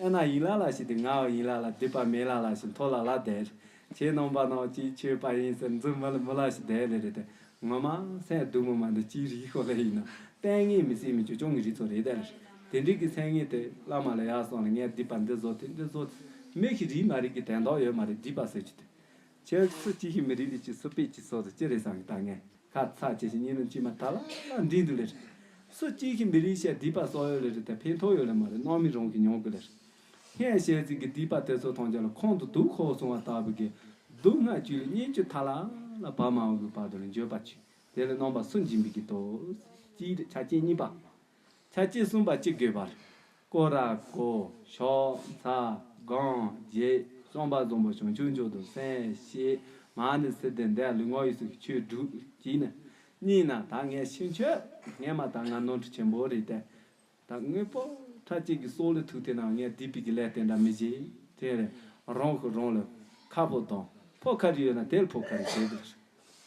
ཨེ་ན་ཡིན་ལ་ལ་ཞིག་དེ་ང་བ་ཡིན་ལ་ལ་སྡིག་པ་མེད་ལ་ལ་ཞིག་མཐོ་ལ་ལ་དེ་རེད། ཁྱེད་རྣམ་པ་ནང་གཅིག་ཆོས་པ་ཡིན་ཟེར་འཛུམ་མི་ལ་མི་ལ་ཞིག་དེ་ལེ་རེད་དེ། ངོ་མ་སེམས་སྡུག་མོ་མ་འདི་གཅིག་རིག་ཤོག་ལེ་ཡིན་ན་ལྟས་ངན་མི་སྲིད་མི་ཅོ་ཅོ་ངི་རིག་ཚོ་རེད་དེ། དེ་འདྲའི་གི་སེམས་ངན་དེ་བླ་མ་ལ་ཡར་སོང་ལ་ངས་སྡིག་པ་འདི་བཟོ་དེ་འདི་བཟོ། མི་ཞིག་རིག་མ་རིག་གི་དན་རྟགས་ཡོད་མ་རེད་སྡིག་པ་ཟེར་གྱི་དེ། ཁྱེད་སུ་གཅིག་ཞིག་མི་རིག་ལི་ཅི་སུ་པེ་ཅི་སོ་དེ་ཅི་རེད་བསམ་གི་ད་ངས་ཁ་ཚ་ཅི་ཞིག་གཉིས་ནི་ཅི་མ་ད་ལ་ལ་འདྲིན་འདུག་ལེ། སུ་གཅིག་ཞིག་མི་རིག་བཤད་སྡིག་པ་གསོག་ཡོད་ལེ་རེད་དེ་ཕན་ཐོགས་ཡོད་ལེ་མ་རེད་སྣང་མི་རང་གི་མྱོང་གི་ལེ། སྔས་བཤད་ཚིག་གི་སྡིག་པ་དེ་ཚོ་མཐོང་རྒྱ་ལ་ཁོང་དུ་དུག་ཁོག་སོང་བ་ལྟ་བུ་གི་སྡུག་བསྔལ་བཅུད་ལ་སྙིང་བཅུད་ཐ་ལ་ལ་བ་མ་འོང་གི་བར་དུ་ལ་འགྱོད་པ་བཅུད་དེ་ལ་རྣམ་པ་སུན་འབྱིན་པའི་གི་དོ། གཅིག་ཆ་རྐྱེན་གཉིས་པ། ཆ་རྐྱེན་གསུམ་པ་གཅིག་དགོས་པར། ཀོ་ར་གོ་ཤོ་ཚ་གང་རྗེ་བསམ་པ་བཟང་པོ་བྱང་ཆུབ་མཆོག་ཏུ་སེམས་བསྐྱེད་མ་ཎི་སི་ཏི་འདི་ལུས་ངག་ཡིད་གསུམ་གྱི་ཆོས་སྒྲུབ་གཅིག་ནི། གཉིས་ན་ད་ངས་ཤིང་ཆོས་ངས་མ་ད་ང་ནོར་འཁྲུལ་ཆེན་པོ་རེད་དེ། ད་དངོས་པོ་ཁྲ་གཅིག་གི་སྲོག་ལ་ཐུག་དེ་ན་ངས་སྡིག་པའི་གི་ལས་དེ་འདྲ་མི་བྱེད་དེ་རེད། རང་གི་རང་ལ་ཁ་ཕོ་དང་ཕོ་ཁ་རི་ཡོད་ན་དེ་ལ་ཕོ་ཁ་རི་བྱེད་དེ།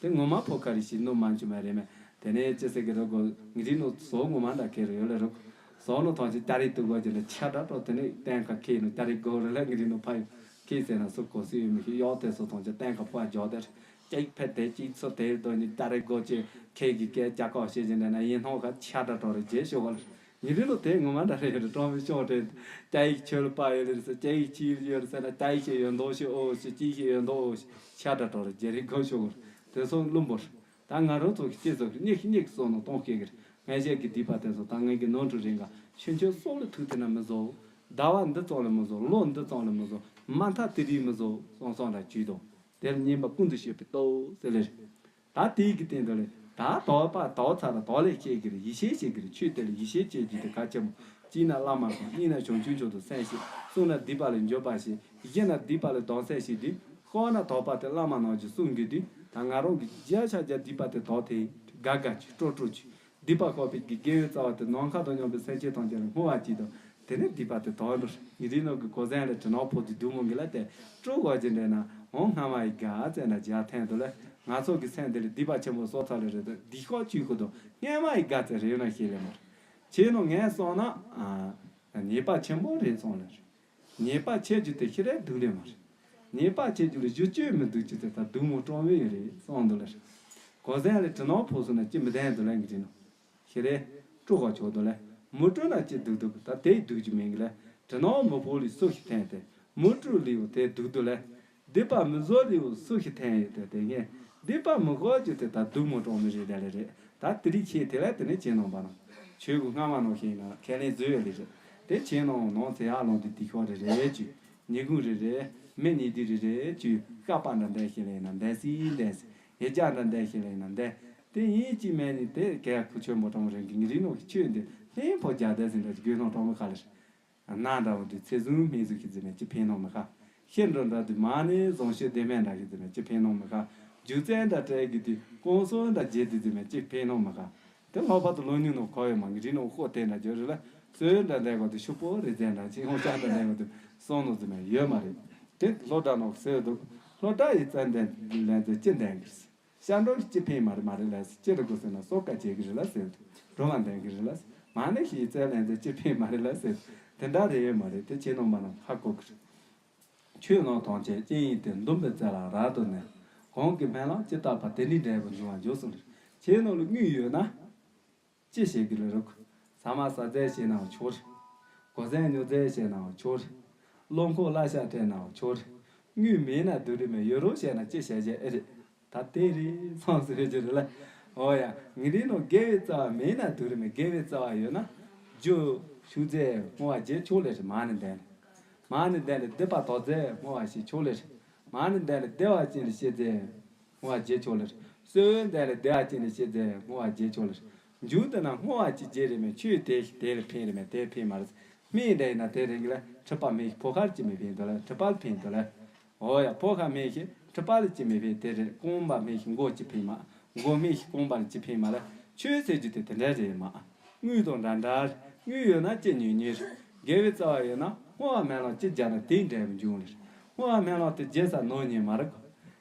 དེ་ངོ་མ་ཕོ་ཁ་རི་ཞིག་ནོ་མ་འཇུ་མ་རེད་མེད་དེ་ནས་ཅི་ཟེར་གི་རོ་གོ་ངི་རི་ནོ་བཟོ་ངོ་མ་འདྲ་ཁེ་རེ་ཡོད་ལེ་རོ་གོ་བཟོ་ནོ་ཐང་ཆེ་ཏ་རི་ཏུ་གོ་ཅི་ལེ་ཆ་འདྲ་ཏོ་དེ་ནས་གཏན་ཁ་ཁེ་ནོ་ཏ་རི་གོ་རེ་ལེ་ངི་རི་ནོ་ཕ་ཡོ་ཁེ་ཟེར་ན་སུ་གོ་སི་ཡོད་མི་ཤེས་གཡོག་དེ་སོ་ཐང་ཆེ་གཏན་ཁ་ཕོ་ཨ་འཇོག་དེ་གཅིག་ཕེ་དེ་གཅིག་ཚོ་དེ་དོ་ནི་ཏ་རི་གོ་ཅི་ཁེ་གི་ཀེ་ཅ་ཀོ་ཤེ་ཅི་འདྲ་ན་ཡིན་ཐང་ཁ་ཆ་འདྲ་ཏོ་རེ་རྗེས་ཤོ་གོ་ལེ། ཉི་རི་ལོ་དེ་ངོ་མ་འདྲ་རེད་རེད་ཀྲོང་མི་ཤོག་རེད། སྐྱ་ཡིག་ཆོས་ལ་པ་ཡོད་ལེ་རེད་ཟེར་སྐྱ་ཡིག་ཅི་ཡོད་རེད་ཟེར་ན་སྐྱ་ཡིག་ཞིག་ཡོད་མདོག་ཞིག་ཨོ་ཞིག་སྐྱིད་ཞིག་ཡོད་མདོག་ཨོ་ཞིག་ཤ་འདྲ་ཏོ་རེད་རྗེ་རིག་གོ་ཤོག་རེད་དེ་སོང་བླུན་པོ་རེད། ད་ང་རང་ཚོ་གི་སྐྱེ་ཚོ་གི་སྙིགས་སྙིགས་སོང་ནོ་གཏོང་ཤེས་གི་རེད། ངས་བཤད་གི་སྡིག་པ་དེ་ཚོ་ད་ངས་གི་ནོར་འཁྲུལ་རེད་འགའ་ཆུན་ཆུན་སྲོག་ལ་ཐུག་དེ་ན་མི་བཟོ། ཟླ་བ་འདི་ཙམ་ལ་མི་བཟོ་ལོ་འདི་ཙམ་ལ་མི་བཟོ་མ་མཐའ་དེ་རིགས་མི་བཟོ་སོང་སོང་འདྲ་བྱུས་དོ། དེ་ལ་བསྙེན་པ་ཀུན་ཏུ་སྤྱོད་པའི་སྟོབས་ཟེར་ལེ་རེད། ད་དེའི་གི་སྟེང་དུ་ལས་ད་དོགས་པ་དོགས་ཚར་ལ་དོགས་ལས་སྐྱེ་གི་རེད་ཡིད་ཆེས་བྱེད་གི་རེད་ཆོས་དེ་ལ་ཡིད་ཆེས་བྱེད་རྒྱུ་དེ་གལ་ཆེན་པོ། གཅིག་ན་བླ་མ་དང་གཉིས་ན་བྱང་ཆུབ་མཆོག་ཏུ་སེམས་བསྐྱེད་གསུམ་ན་སྡིག་པ་ལས་འགྱོད་པ་བྱེད་བཞི་ན་སྡིག་པ་ལས་ལྡོག་སེམས་བསྐྱེད་དུས་ཤོག་ན་དོགས་པ་དེ་བླ་མ་ནང་གི་གསུང་གི་དུས་ད་ང་རང་གི་བརྒྱ་ཆ་བརྒྱ་སྡིག་པ་དེ་དོགས་ཏེ་དགའ་དགའ་གྱིས་སྤྲོ་སྤྲོ་གྱིས་སྡིག་པ་ཤོར་བའི་གི་དགེ་བའི་རྩ་བ་དེ་ནམ་མཁའ་དང་མཉམ་པའི་སེམས་ཅན་ཐམས་ཅད་ལ་བསྔོ་བ་གྱིས་དང་དེ་ནས་སྡིག་པ་དེ་དོགས་འགྲོ་ཉི་རིགས་ནང་གི་གོ་སེང་ལས་དྲི་ནག་ཕོ་དེ་སྡུག་མོ་གི་ལ་དེ་སྤྲོ་དགོས་ཀྱི་འདྲེ་ན་འོང་སྔ་མ་ཡི་དགའ་ཙེ་ན་རྒྱ་ཐན་དུ་ལས། ང་ཚོ་གི་སེམས་འདི་ལ་སྡིག་པ་ཆེན་པོ་གསོག་ཚར་ལེ་རེད་དོ་སྡིག་ཤོག་བཅུ་ཁུ་དོ་སྔས་མ་ཡི་དགའ་ཙེ་རེད་ན་ཤེས་ལེ་མ་རེད། ཆེ་ནོ་ངས་སོང་ན་ཉེས་པ་ཆེན་པོ་རེད་སོང་ལེ་རེད། ཉེས་པ་ཆེ་རྒྱུ་དེ་ཤི་རེད་སྡུག་ལེ་མ་རེད། ཉེས་པ་བྱེད་རྒྱུ་ལ་གཞི་བཅོས་མི་འདུག་ཅི་ཟེར་ད་སྡུག་མོ་སྤྲོ་བའི་ཡོད་རེད་གསུངས་འདུག་ལ། གོ་ཟན་ལ་དྲི་ནོར་ཕོག་སོང་ན་ཅི་མི་བདེན་འདུག་ལ་ངི་དྲིན་ནོ། ཤི་རེ། སྤྲོ་ག་ཆོག་འདུག་ལ། མི་སྤྲོ་ན་ཅི་སྡུག་འདུག་ད་དེ་སྡུག་རྒྱུ་མིན་གི་ལ། དྲི་ནོར་མི་ཕོག་ལས་སུ་ཞིག་འཐེན་ཏེ། མི་སྤྲོ་ལས་འོ་དེ་སྡུག་འདུག་ལ། སྡིག་པ་མི་བཟོ་ལས་འོ་སུ་ཞིག་འཐེན་ཡོད་དེ་དེ་ངས། སྡིག་པ་མི་དགོས་རྒྱུ་དེ་ད་སྡུག་མི་སྤྲོ་མི་རེད་ད་ལ་རེད། ད་དེ་རིགས་ཆེ་དེ་ལ་དེ་ནས་ཆེ་ནོ་བ་ན། ཆོས་གོ་སྔ་མ་ནོ་ཤེས་ན་ཁས་ལེན་བཟོས་ཡོད་ལེ་རེད། དེ་ཆེ་ནོ་ནོ་ཚེ་ཡག་ལོང་དེ་དེ་ཤོར་རེ་རེད་ཅི། ཉི་གུང་རེ་རེ། མི་ཉི་དི་རེ་རེ་ཅི། ཤ་པ་འདྲ་འདྲ་ཤེས་ལེ་ན་འདན་སི་འདན་སི། ཡེ་ཅག་འདྲ་འདྲ་ཤེས་ལེ་ན་འདན། དེ་ཡིན་ཅི་མེད་ནི་དེ་གལ་ཁུ་ཆོས་མོ་གྲོང་རེ་གི་ངི་རི་ནོ་གི་ཆོས་འདི་ལྷན་ཕོ་རྒྱ་དེ་ཟིན་འདྲ་གི་དགོས་ནོ་གྲོང་མི་ཁ་ལེ། ན་འདྲ་བོ་དེ་ཚེ་བཟུང་མི་བཟུང་གི་ཟིན་མེད་ཅི་ཕན་ནོ་མི་ཁ། ཤེར་འགྲོ་འདྲ་དེ་མ་ནི་བཟང་ཤེས་དེ་མེད་འདྲ་གི་དེ་མེད་ཅི་ཕན་ནོ་མི་ཁ། རྒྱུ་རྩལ་འདྲ་སྤྲད་གི་དེ་ཀོང་སོ་འདྲ་རྒྱལ་དེ་དེ་མེད་ཅི་ཕན་ནོ་མི་ཁ། དེ་ལྷག་པར་དུ་ལོ་ཉུང་ནོ་ཁོ་ཡོད་མ་ངི་རི་ནོ་ཁོ་དེ་འདྲ་འཇོ་རི་ལ་སོའི་འདྲ་འདྲ་གོ་དེ་ཤུག་པོ་རི་རྩལ་འདྲ་ཅི་ཧོང་ཤ་འདྲ་འདྲ་གོ་དེ་སོང་ནོ་དེ་མེད་ཡོད་མ་རེད། དེ་ལྷོ་བྲག་ནོ་སོའི་འདུག་ལྷོ་བྲག་ཡི་རྩལ་འདན་ལན་དེ་ཅི་འདན་གི་རེད། ཤར་འགྲོ་ལ་ཅི་ཕན་མ་རེད་མ་རེད་ལ་ཟེར། ཅི་རེད་དགོས་ཟེར་ན་སོ་ཀ་བྱེད་ཀྱི་རེད་ལ་ཟེར། འགྲོ་བ་འདོན་གྱི་རེད་ལ་ཟེར། མ་ནི་ཤི་རྩལ་ལན་ཟེར་ཅི་ཕན་མ་རེད་ལ་ཟེར། དེ་འདྲ་རེད་ཡོད་མ་རེད། དེ་ཁྱེད་རྣམ་པ་རྣམས་ཧ་གོ་གི་རེད། ཆོས་རྣམས་ཐམས་ཅད་རྐྱེན་ཡིན་ཏེ། འདུན་པའི་རྩལ་ལ་རབ་ཏུ་གནས། གང་གིས་སྨོན་ལམ་ཇི་བཏབ་པ། དེ་འདྲའི་འབྲས་བུ་འབྱུང་བར་འགྱུར་གསུངས་རེད། ཁྱེད་རྣམས་ལ་དངུལ་ཡོད་ན། ཅི་བྱེད་ཀྱི་ལས་རོགས། ཟ་མ་ཟ་རྩལ་བྱེད་ནའང་ཆོག་རེད། གོ་ཟན་ཉོ་རྩལ་བྱེད་ནའང་ཆོག་རེད། བློ་ཁོག་གླ་ཆ་སྤྲད་ནའང་ཆོག་རེད། དངུལ་མེད་ན་སྡུག་རེད་མེད། ཡོད་རོགས་བྱས་ན་ཅི་བྱས་བྱས་ཨེ་རེད། ད་དེ་རེད་སོང་ཟེར་རེད་ཅི་རེད་ལ། འོ་ཡ་ངི་རིགས་ནང་དགེ་བའི་རྩ་བ་མེད་ན་སྡུག་རེད་མེད། དགེ་བའི་རྩ་བ་ཡོད་ན། རྒྱུ་ཞུགས་རྩལ་བསྔོ་བ་བྱེད་ཆོག་ལེ་རེད། མ་ནི་འདན་ལེ། མ་ནི་འདན་ལེ་སྡིག་པ་དག་རྩལ་བསྔོ་བ་བྱེད་ཆོག་ལེ་རེད། མ་ནི་འདན་ལེ་བདེ་བ་ཅན་ལ་སྐྱེ་རྩལ། བསྔོ་བ་བྱེད་ཆོག་ལེ། གསོལ་བའི་འདན་ལེ་བདེ་བ་ཅན་ལ་སྐྱེ་རྩལ། བསྔོ་བ་བྱེད་ཆོག་ལེ། མཇུག་ཏུ་ན་བསྔོ་བ་ཅི་བྱེད་རེད་མེད། ཆོས་དེ་ཞིག་དེ་ལ་ཕན་རེད་མེད། དེ་ཕན་མ་རེད། སྨན་འདྲ་ཡིན་ན་དེ་རིང་གི་ལ་མཁྲིས་པ་མེད་ཕོ་ཁར་ཅི་མི་ཕན་དོ་ལ། མཁྲིས་པ་ལ་ཕན་དོ་ལ། འོ་ཡ་ཕོ་ཁ་མེད་ཞིག་མཁྲིས་པ་ལ་ཅི་མི་ཕན་དེ་རེད། རྐང་པ་མེད་ཞིག་མགོ་ཅི་ཕན་མ། མགོ་མེད་ཞིག་རྐང་པ་ལ་ཅི་ཕན་མ་ལ། ཆོས་ཟེར་རྒྱུ་དེ་དེ་འདྲ་རེད་མ། དངུལ་དང་འདྲ་འདྲ་རེད། དངུལ་ཡོད་ན་ཅི་ཉོས་ཉོས་རེད། དགེ་བའི་རྩ་བ་ཡོད་ན་བསྔོ་བ་སྨོན་ལམ་ཅི་བརྒྱབ་ན་དེའི་འབྲས་བུ་འབྱུང་རེད། བསྔོ་བ་སྨོན་ལམ་དེ་བརྒྱབ་ས་ནོར་ཉེན་མ་རེད།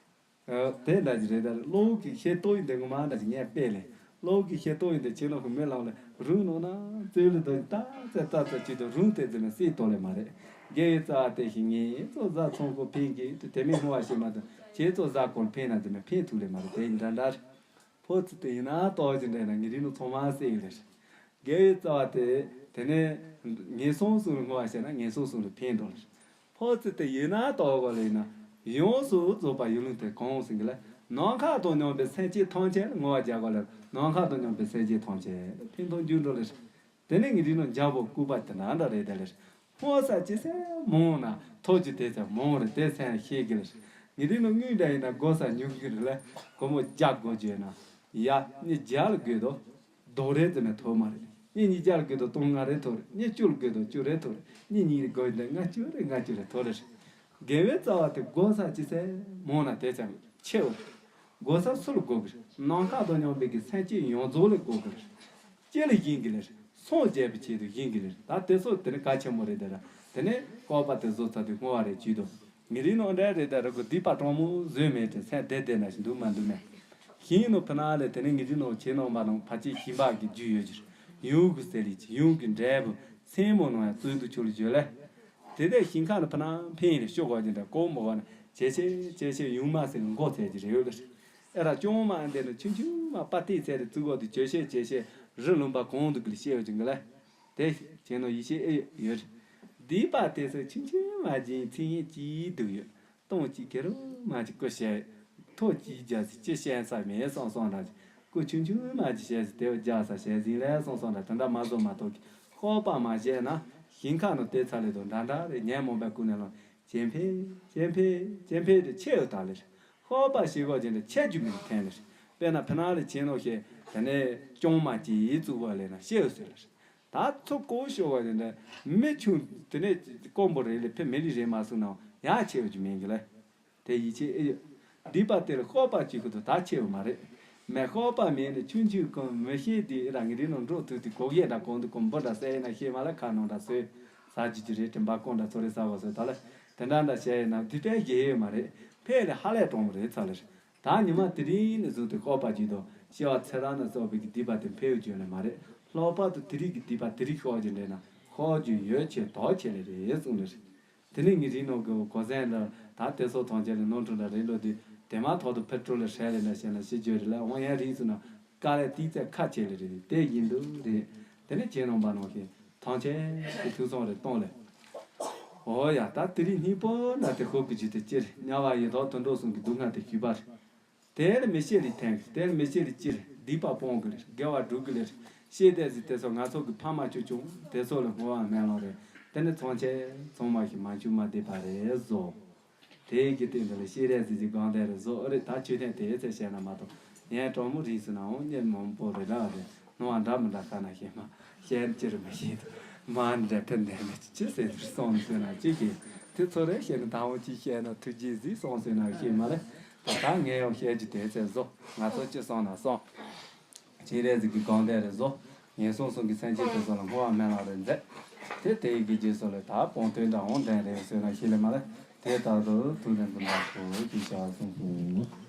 ཨ། དེ་འདྲ་ཞིག་རེད། ད་གློ་བུར་གྱི་ཤེས་རྟོགས་ཡིན་དེ་ངོ་མ་འདྲ་ཞིག་ངས་དཔེ་ལས། གློ་བུར་གྱི་ཤེས་རྟོགས་ཡིན་དེ་ཁྱེད་རང་གི་མི་ལང་ལ་རུང་ནོ་ན་རྩོད་ལ་དོ་ཏག་ཙེ་ཏག་ཙེ་ཅིག་ཏུ་རུང་དེ་ཙེ་མ་སྲིད་དོ་ལེ་མ་རེད། དགེ་བའི་རྩ་བ་དེ་ཞིག་ངས་ཚོ་བཟའ་ཚོང་ཁོ་ཕན་གི་དེ་མི་སྔོ་བ་ཤེས་མ་དང་ཁྱེད་ཚོ་བཟའ་ཁོ་ཕན་ན་དེ་མ་ཕན་ཐུག་ལེ་མ་རེད། དེ་འདྲ་འདྲ་རེད། ཕོ་ཚི་དེ་ཡིན་ན་ཏོག་ཅིག་འདྲ་ན་ངི་རིགས་ནོ་ཚང་མ་སྲེག་ལེ་རེད། དགེ་བའི་རྩ་བ་དེ། དེ་ནས་ངན་སོང་གསུམ་ལ་བསྔོ་བ་བྱས་ན་ངན་སོང་གསུམ་ལ་ཕན་འགྲོ་ལེ། ཕོ་ཚིག་དེ་ཡིན་ན་ལྟ་བ་ལས་ན། ཡོངས་སུ་རྫོགས་པ་ཡིན་ལུགས་དེ་གང་ཟེར་གི་ལ། ནམ་མཁའ་དང་མཉམ་པའི་སེམས་ཅན་ཐམས་ཅད་ལ་བསྔོ་བ་རྒྱག་གོ་ལ། ནམ་མཁའ་དང་མཉམ་པའི་སེམས་ཅན་ཐམས་ཅད་ལ་ཕན་ཐོགས་འབྱུང་འགྲོ་ལེ། དེ་ནས་ངི་རིགས་ནང་འཇམ་པོ་སྐུད་པ་དེ་འདྲ་འདྲ་རེད་དེ་ལེ། བསྔོ་ས་ཅི་ཟེར་མང་ན་ཐོབ་རྒྱུ་དེ་ཚེ་མང་རེད་དེ་སེམས་ཤེས་གི་ལེ། ངི་རིགས་ནང་དངུལ་འདྲ་ཡིན་ན་དགོས་ས་ཉུང་གི་རེད་ལ། སྒོར་མོ་བརྒྱ་དགོས་བརྗོད་ན། ཡ་ནི་བརྒྱ་ལ་དགོས་དོ། རྡོག་རེ་ཙམ་མེད་ཐོབ་མ་རེད། ངས་ཉིས་བརྒྱ་ལ་དགོས་དོ་སྟོང་ལྔ་རེ་ཐོབ་རེད། ངས་བཅུ་ལ་དགོས་དོ་བཅུ་རེ་ཐོབ་རེད། ངས་གཉིས་ལ་དགོས་དོ་ལྔ་བཅུ་རེ་ལྔ་བཅུ་རེ་ཐོབ་རེད། དགེ་བའི་རྩ་བ་དེ་དགོས་ས་ཅི་ཟེར་མང་ན་དེ་ཙམ་ཆེ་བ་རེད། དགོས་ས་སུ་ལ་དགོས་གི་རེད། ནམ་མཁའ་དང་མཉམ་པའི་གི་སེམས་ཅན་ཡོངས་རྫོགས་ལ་དགོས་གི་རེད། ཅི་ལ་ཡིན་གི་ལེ་རེད། སངས་རྒྱས་པའི་ཆེད་དུ་ཡིན་གི་ལེ་རེད། ད་དེ་ཚོ་དེ་ནི་གལ་ཆེན་པོ་རེད་དེ་ར། དེ་ནས་ཀོ་པ་དེ་བཟོ་ཚར་དུས་བསྔོ་བ་རེ་བྱེད་དོ། ངེད་རིགས་ནང་འདྲ་རེད་དེ་ར་གོ་སྡིག་པ་གྲོགས་མོ་བཟོས་མེད་དེ་སེམས་བདེ་བདེ་ན་ཞིག་འདུག་མ་འདུག་མེད། ཤིང་ནོ་ཕ་ན་ལས་དེ་ནས་ངེད་རིགས་ནང་ཆེ་ནང་མ་ནང་ཕ་ཆེ་ཤིང་པ་གི་རྒྱུ་ཡོད་ཀྱི་རེད། ཡུམ་གི་ཟེར་ལི་ཅི་ཡུམ་གི་འབྲས་བུ་སེན་མོ་ནང་ཡང་བཙུན་དུ་ཆུ་ལ་བརྗོད་ལེ། དེ་དེ་ཤིང་ཁ་ནི་ཕ་ན་འཕེན་ཡིན་ལ་ཤོག་གོ་ཅི་འདྲ་ཀོ་མོ་གོ་ན་ཇེ་ཆེ་ཇེ་ཆེ་ཡུང་མ་ཟེར་ནི་མགོ་ཚད་ཀྱི་རེ་ཡོད་ལ། ཨེ་ར་ཅོང་མ་འདི་ནི་ཆུང་ཆུང་མ་པ་ཏི་ཚད་དེ་བཙུགས་གོ་དུ་ཇེ་ཆེ་ཇེ་ཆེ་རི་ལུང་པ་གོང་དུ་གི་ལ་ཤེས་ཡོད་ཅིང་གི་ལ། དེ་ཁྱེད་ནོ་ཡིད་ཆེས་ཨེ་ཡོད་རེད། སྡིག་པ་དེ་ཚོ་ཆུང་ཆུང་མ་ཅིག་ཚིག་ཡིན་ཅིག་འདུག་ཡོད། སྟོང་གཅིག་གེ་རུ་མ་ཅིག་སྐུ་བཤད། ཐོ་གཅིག་རྒྱ་སི་ཅི་བཤད་ས་མེད་སོང་སོང་ར་ཅིག་སྐུ་ཆུང་ཆུང་མ་ཅིག་བཤད་སི་དེ་བ་རྒྱ་ས་བཤད་ཟིན་ལས་སོང་སོང་ར་དེ་འདྲ་མ་བཟོ་མ་གཏོགས་ཀྱི་ཤོག་པ་མ་བཤད་ན་ཞིང་ཁ་ནོ་དེ་ཚ་ལེ་དོ་འདྲ་འདྲ་རེ་ཉན་མོ་པའི་ཀུན་ནས་ལོ་ཅེན་ཕེ་ཅེན་ཕེ་ཅེན་ཕེ་དེ་ཆེ་ཡོད་ད་ལེ་རེད། ཤོག་པ་ཞིག་གོ་ཅེན་དེ་ཆེ་རྒྱུ་མིན་ཐན་ལེ་རེད། དཔེར་ན་ཕི་ན་ལེ་ཆེན་ནོ་ཤེ་དེ་ནས་ཅོང་མ་ཅིག་ཡིད་བཙུགས་བ་ལེ་ན་ཤེ་ཡོད་ཟེར་ལེ་རེད། ད་ཚོ་ཀོ་ཤོ་བ་དེ་འདྲ་མི་ཆུང་དེ་ནས་དཀོན་པོ་རེད་ལེ་ཕེ་མི་ལི་རེད་མ་སུ་ནའང་ཡ་ཆེ་བ་ཅིག་མིན་གི་ལེ། དེ་ཡིད་ཆེས་ཨེ་ཡོད། སྡིག་པ་དེ་ལ་ཤོག་པ་གཅིག་གི་དུ་ད་ཆེ་བ་མ་རེད། མེ་ཤོག་པ་མེད་ནི་ཆུང་ཆུང་གང་མི་ཤེས་དེ་རང་གི་རི་ནང་འགྲོ་ཐུབ་དེ་གོག་ཡེ་འདྲ་གོང་དུ་གོང་འབུ་འདྲ་སེ་ན་ཤེས་མ་ལ་ཁ་ནང་འདྲ་སོས། ཟ་རྒྱུ་ཅི་རེད་དྲན་པ་ཀོང་འདྲ་ཚོ་རེ་ཟ་བ་སོས་ད་ལ། དེ་འདྲ་འདྲ་བཤད་ཡོད་ན་དེ་དྲན་ཡེ་ཡོད་མ་རེད། ཕེ་ལེ་ཧ་ལས་གྲོང་རེད་ཚ་ལེ་རེད། ད་ཉི་མ་དེ་རིང་ནས་བཟུང་སྟེ་ཤོག་པ་གཅིག་དང་ཤེ་བ་ཚེ་རང་ནས་སོགས་པའི་གི་སྡིག་པ་དེ་འཕེལ་བར་བྱོན་ལེ་མ་རེད། ལྷག་པར་དུ་དེ་རིགས་ཀྱི་སྡིག་པ་དེ་རིགས་ཤོག་ཅིག་འདྲེན་ན་ཤོག་རྒྱུ་ཡོད་ཆེ་དོག་ཆེ་ལེ་རེད་གསུངས་ལེ་རེད། དེ་ནས་ངེད་རིགས་ནང་གི་གོ་ཟན་ལ་ ད་དེ་ཚོ་ཐམས་ཅད་ལ་ནོར་འཁྲུལ་འདྲ་རེད་འགྲོ་དུས་དེ་མ་ཐག་ཏུ་ཕར་སྤྲོ་ལ་ཧྲལ་ལེ་འདྲ་བྱས་ན་ཤི་རྒྱུ་རེད་ལ། འོ་ཡང་རིགས་སུ་ན་དཀའ་ལས་ཏིག་ཙམ་ཁག་ཆེ་ལེ་རེད། དེ་བཞིན་དུ་རེད། དེ་ནི་ཁྱེད་རྣམ་པ་ནང་བཞིན་ཐམས་ཅད་ཀྱི་ཐུགས་བསམ་རེ་གཏོང་ལེ། འོ་ཡ། ད་དེ་རིང་སྙིང་པོ་ན་དེ་ཧོབ་ཀྱི་རྒྱུ་དེ་སྤྱིར་དམྱལ་བ་ཡི་དྭགས་དུད་འགྲོ་གསུམ་གྱི་སྡུག་བསྔལ་དེ་ཞུས་པ་རེད། དེར་མི་ཤེས་རིགས་ཐན་གྱི་དེར་མི་ཤེས་རིགས་སྤྱིར་སྡིག་པ་སྤོང་གི་ལེར་དགེ་བ་སྒྲུབ་གི་ལེར་ཤེས་ལྡན་ཟིག་དེ་ཚོ་ང་ཚོ་གི་ཕ་མ་ཆུ་ཆུང་དེ་ཚོ་ལ་བསྔོ་བ་སྨོན་ལམ་རེད། དེ་ནི་ཚང་ཆེ་ཚང་མ་ཞིག་མ་བཅུག་མ་བསྡད་པ་རེད་བཟོ། དེའི་གི་སྟེང་དུ་ལ་ཤེས་ལྡན་ཟིག་གི་སྒང་དེ་རེད་བཟོ། ཨ་རེད། ད་ཆོས་ཐན་དེའི་ཚེ་བཤད་ན་མ་གཏོགས་ཡན་གྲོགས་མོ་རིགས་སུ་ནའང་གཉེར་མང་པོ་རེད་ལ་རེད། སྣང་བ་འདྲ་མི་འདྲ་ཁ་ན་ཤེས་མ་ཤེས་ཅི་རུ་མི་ཤེས་དུ་མ་འདྲ་ཕན་ལྡན་མི་ཅི་ཟེར་དུ་སོང་ཟེར་ན་ཅི་ཤེས། དེ་ཚོ་རེ་ཤེས་ན་ད་འོ་ཅི་ཤེས་ན་ཐུགས་རྗེ་གཟིགས་སོང་ཟེར་ན་ཤེས་མ་རེད། ད་ད་ངས་ཡང་བཤད་རྒྱུ་དེ་ཚེ་བཟོ། ང་ཚོ་ཅི་སོང་ན་སོང་། ཅི་རེད་ཟིག་གི་གང་དེ་རེད་བཟོ། ངན་སོང་གསུམ་གྱི་སེམས་ཅན་དེ་ཚོ་ལ་བསྔོ་བ་སྨོན་ལམ་རེ་མཛད། དེ་དེ་ཡི་གི་རྗེས་སུ་ལ་ད་སྤོང་དོན་འདྲ་འོང་དོན་རེད་ཟེར་ན་ཤེས་ལེ་མ་རེད། དེ་ལྟར་དུ་ཐུགས་ལྡན་ཀུན་ལ་གོ་ཅི་བྱ་གསུངས་སོ།